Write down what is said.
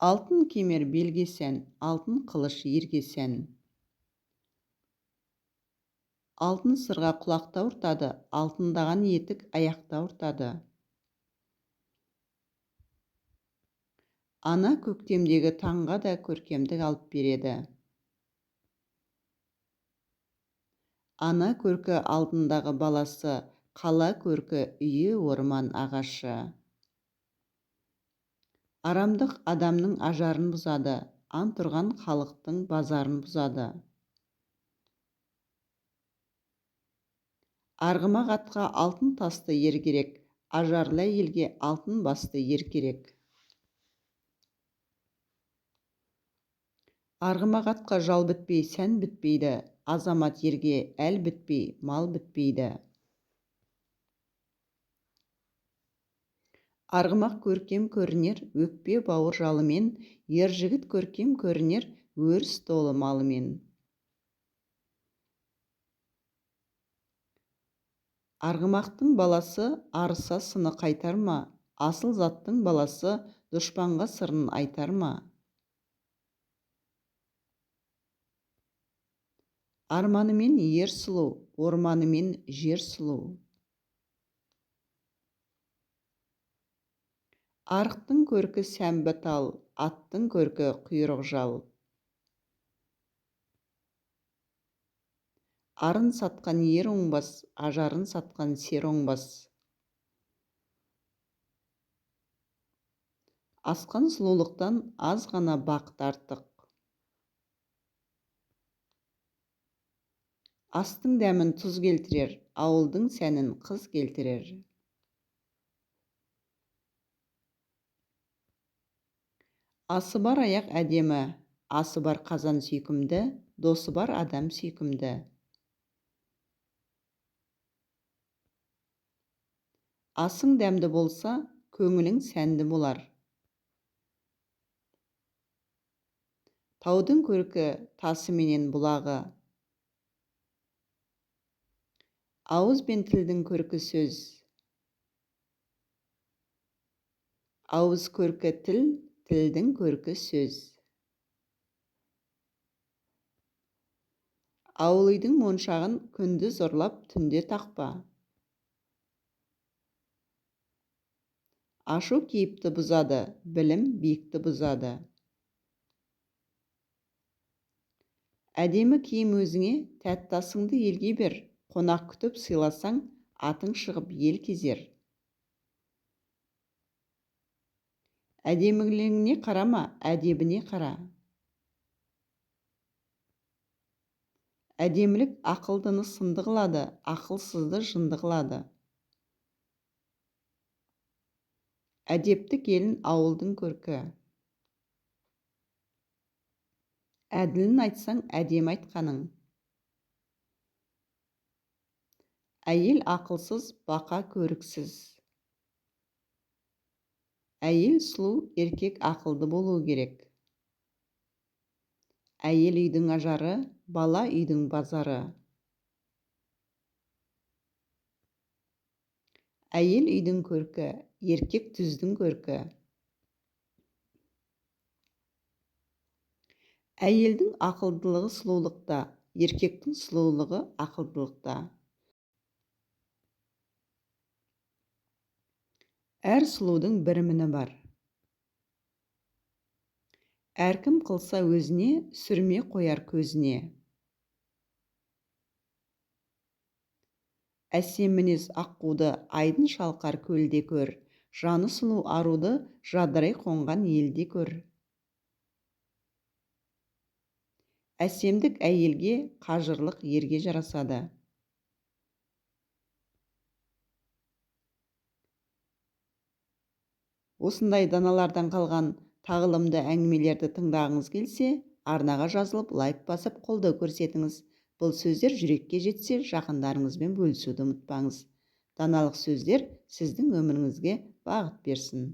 Алтын кемер белге сән, алтын қылыш ерге сән. Алтын сырға құлақты ауыртады, алтындаған етік аяқты ауыртады. Ана көктемдегі таңға да көркемдік алып береді. Ана көркі алдындағы баласы, қала көркі үйі, орман, ағашы. Арамдық адамның ажарын бұзады, антұрған халықтың базарын бұзады. Арғымақ атқа алтын тасты ер керек, ажарлы әйелге алтын басты ер керек. Арғымақ атқа жал бітпей, сән бітпейді, азамат ерге әл бітпей, мал бітпейді. Арғымақ көркем көрінер, өкпе бауыр жалымен, ер жігіт көркем көрінер, өріс толы малымен. Арғымақтың баласы арыса сыны қайтар ма, асыл заттың баласы дұшпанға сырын айтар ма? Арманымен ер сұлу, орманымен жер сұлу. Арықтың көркі сәмбі тал, аттың көркі құйрық жал. Арын сатқан ер оңбас, ажарын сатқан сер оңбас. Асқан сұлулықтан аз ғана бақыт артық. Астың дәмін тұз келтірер, ауылдың сәнін қыз келтірер. Асы бар аяқ әдемі, асы бар қазан сүйкімді, досы бар адам сүйкімді. Асың дәмді болса, көңілің сәнді болар. Таудың көркі тасы менен бұлағы. Ауыз бен тілдің көркі сөз. Ауыз көркі тіл, тілдің көркі сөз. Ауыл үйдің моншағын күндіз ұрлап, түнде тақпа. Ашу кейіпті бұзады, білім биікті бұзады. Әдемі киім өзіңе, тәтті асыңды елге бер, қонақ күтіп сыйласаң, атың шығып ел кезер. Әдемілігіне қарама, әдебіне қара. Әдемілік ақылдыны сынды қылады, ақылсызды жынды қылады. Әдепті келін ауылдың көркі. Әділін айтсаң, әдемі айтқаның. Әйел ақылсыз, бақа көріксіз. Әйел сұлу, еркек ақылды болуы керек. Әйел үйдің ажары, бала үйдің базары. Әйел үйдің көркі, еркек түздің көркі. Әйелдің ақылдылығы сұлулықта, еркектің сұлулығы ақылдылықта. Әр сұлудың бір міні бар. Әркім қылса өзіне, сүрме қояр көзіне. Әсем мінез аққуды айдын шалқар көлде көр, жаны сұлу аруды жадырай қонған елде көр. Әсемдік әйелге, қажырлық ерге жарасады. Осындай даналардан қалған тағылымды әңгімелерді тыңдағыңыз келсе, арнаға жазылып, лайк басып, қолдау көрсетіңіз. Бұл сөздер жүрекке жетсе, жақындарыңызбен бөлісуді ұмытпаңыз. Даналық сөздер сіздің өміріңізге бағыт берсін.